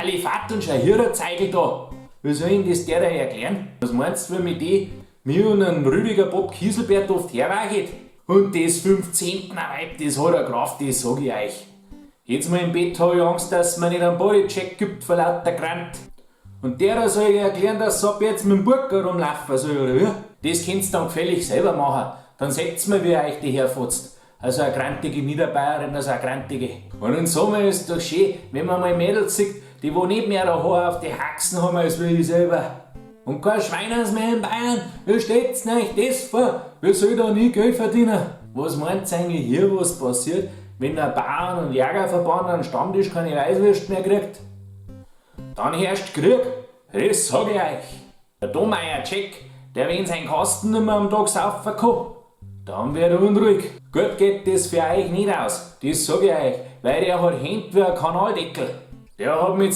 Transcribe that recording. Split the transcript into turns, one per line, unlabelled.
Kalifat und Schahira-Zeigel da. Wie soll ich denn das der da erklären? Was meinst du, wie mich die, mir und einen Rüdiger Bob Kieselbert oft herweicht? Und das 15. Weib, das hat er Kraft, das sag ich euch. Jetzt mal im Bett hab ich Angst, dass mir nicht einen Bodycheck gibt vor lauter Grant. Und der soll ich erklären, dass sie ab jetzt mit dem Burka rumlaufen soll, oder wie? Das könnt's dann gefällig selber machen. Dann seht's mir, wie euch die herfotzt. Also eine grantige Niederbayerin, also eine grantige. Und im Sommer ist doch schön, wenn man mal Mädels sieht, die wo nicht mehr ein Haar auf die Haxen haben als wie ich selber. Und kein Schwein ist mehr in Bayern. Wie stellt's euch das vor? Wer soll da nie Geld verdienen? Was meint ihr eigentlich hier, was passiert, wenn der Bauern- und Jägerverband am Stammtisch keine Weißwürst mehr kriegt? Dann herrscht Krieg. Das sag ich euch. Der Domeier Jack, der wenn sein Kasten nimmer am Tag saufen kann, dann wird er unruhig. Gut geht das für euch nicht aus, das sag ich euch, weil der hat Händ wie ein Kanaldeckel. Der hat mit